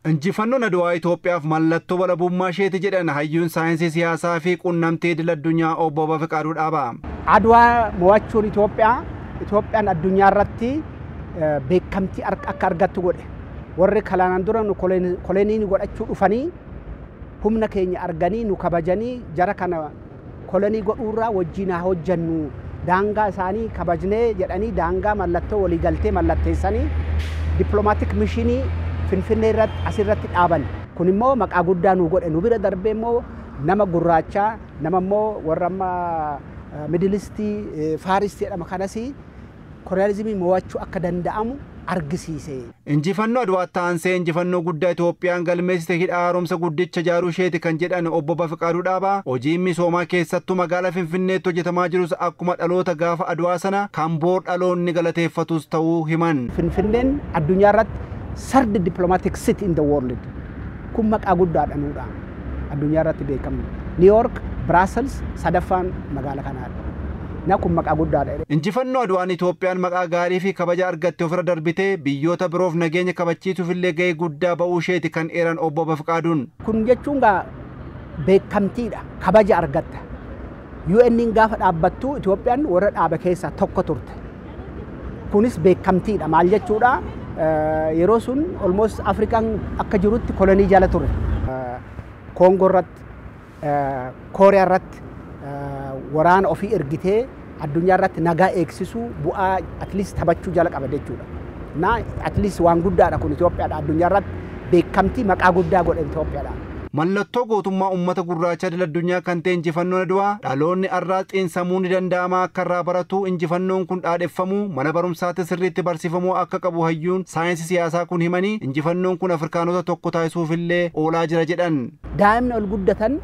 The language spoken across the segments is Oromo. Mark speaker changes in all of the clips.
Speaker 1: Injifannoon Adwaa Itoophiyaaf mallattoo walabummaa isheeti jedhan hayyuun saayinsii siyaasaa fi quunnamtii idil addunyaa obbo Bafiqaaduu Dhaabaa.
Speaker 2: Adwaa mo'achuun Itoophiyaa Itoophiyaan addunyaa irratti beekamtii akka argattu godhe. Warri kanaan dura nu kolonii godhachuu dhufanii humna keenya arganii nu kabajanii jara kana kolonii godhuurraa wajjin haa hojjannu daangaa isaanii kabajnee jedhanii daangaa mallattoo waliigaltee mallatteessanii diplomatic missionii Finfinnee irratti asirratti dhaaban. Kun immoo maqaa guddaa nu godhe. Nu bira darbee immoo nama gurraachaa nama immoo warra amma Middle East Far East jedhama kanas kolonializimii mo'achuu akka danda'amu argisiise.
Speaker 1: Injifannoo Adwaatti aansee injifannoo guddaa Itoophiyaan galmeessite hidha haaromsa guddicha ijaaruu isheeti kan jedhan obbo Bafiqaaduu Dhaabaa hojiin misoomaa keessattuu magaalaa Finfinneetti hojjetamaa jirus akkuma dhaloota gaafa Adwaa sana kan boor dhaloonni galateeffatus ta'uu himan.
Speaker 2: Finfinneen addunyaa irratti third diplomatic city in the world. Kun maqaa guddaadha nuudha. Addunyaa irratti beekamu. New York, Brussels sadaffaan magaala kanaadha. Na kun maqaa guddaadha.
Speaker 1: Injifannoo Adwaan Itoophiyaan maqaa gaarii fi kabaja argatte ofirra darbitee biyyoota biroof nageenya kabachiisuuf illee gahee guddaa ba'uu isheeti kan eeran obbo Bafiqaaduun.
Speaker 2: Kun jechuun gaa beekamtiidha. Kabaja argatta. UN'n gaafa dhaabbattu Itoophiyaan warra dhaabe keessaa tokko turte. Kunis beekamtiidha. Maal jechuudha? Yeroo sun almost Afrikaan akka jirutti kolonii jala ture. Koongoo irratti, Kooriyaa irratti waraana ofii ergitee addunyaa irratti nagaa eegsisuu bu'aa at least taphachuu jala qaba jechuudha. Na at least waan guddaadha kun Itoophiyaadha addunyaa irratti beekamtii maqaa guddaa godhe Itoophiyaadha.
Speaker 1: Mallattoo gootummaa uummata gurraacha idil addunyaa kan ta'e injifannoon Adwaa dhaloonni har'aa xiinsammuu ni danda'ama akka irraa baratu injifannoon kun dhaadheffamuu mana barumsaatti sirriitti barsiifamuu akka qabu hayyuun saayinsii siyaasaa kun himanii injifannoon kun Afrikaanota tokko taasisuuf illee oolaa jira jedhan.
Speaker 2: Daa'imni ol guddatan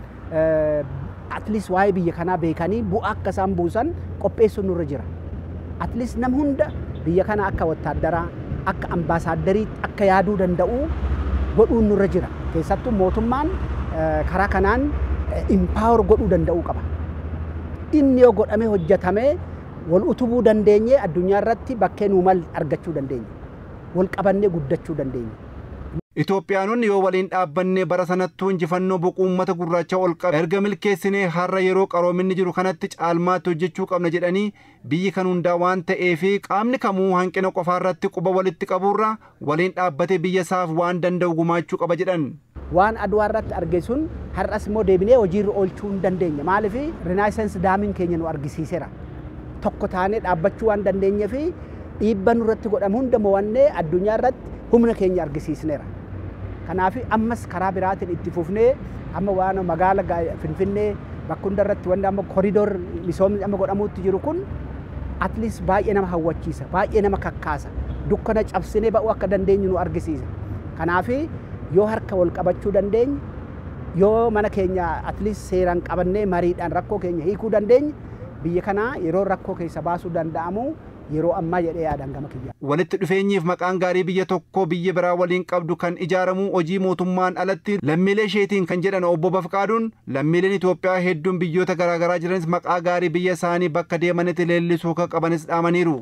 Speaker 2: at least waa'ee biyya kanaa beekanii bu'aa akka isaan buusan qopheessuun nurra jira. At least nam hunda biyya kana akka wattaaddaraa akka ambaasaaddariitti akka yaaduu danda'u godhuun nurra jira. Keessattuu mootummaan karaa kanaan empower godhuu danda'uu qaba. Inni yoo godhamee hojjetamee wal utubuu dandeenye addunyaa irratti bakkee nuu mal argachuu dandeenya. Wal qabannee guddachuu dandeenya.
Speaker 1: Itoophiyaanonni yoo waliin dhaabbannee bara sanattuu injifannoo boquu uummata gurraacha ol qabe erga milkeessinee har'a yeroo qaroominni jiru kanatti caalmaatti hojjechuu qabna jedhanii biyyi kan hundaa waan ta'eef qaamni kamuu hanqina qofaarratti quba walitti qabuurra waliin dhaabbatee biyya isaaf waan danda'u gumaachuu qaba jedhan.
Speaker 2: Waan Adwaa irratti arge sun har'as immoo deebinee hojiirra oolchuu hin dandeenya. Maaliif Renaissance Damiin keenya nu argisiiseera. Tokko taanee dhaabbachuu waan dandeenyeef dhiibba nurratti godhamu hunda mo'annee addunyaa irratti humna keenya argisiisneera. Kanaaf ammas karaa biraatiin itti fufnee amma waan magaala Finfinnee bakka hunda irratti wanti amma corridor misoomni amma godhamuutti jiru kun at least baay'ee nama hawwachiisa, baay'ee nama kakkaasa. Dukkana cabsinee ba'uu akka dandeenyu nu argisiisa. Kanaaf yoo harka wal qabachuu dandeenye, yoo mana keenya at least seeraan qabannee mariidhaan rakkoo keenya hiikuu dandeenye biyya kanaa yeroo rakkoo keessa baasuu danda'amu yeroo ammaa jedhee yaadan gama kiyya.
Speaker 1: Walitti dhufeenyiif maqaan gaarii biyya tokkoo biyya biraa waliin qabdu kan ijaaramu hojii mootummaan alatti lammiilee isheetiin kan jedhan obbo Bafqaaduun lammiileen Itoophiyaa hedduun biyyoota garaagaraa jiranis maqaa gaarii biyya isaanii bakka deemanitti leellisuu akka qabanis dhaamaniiru.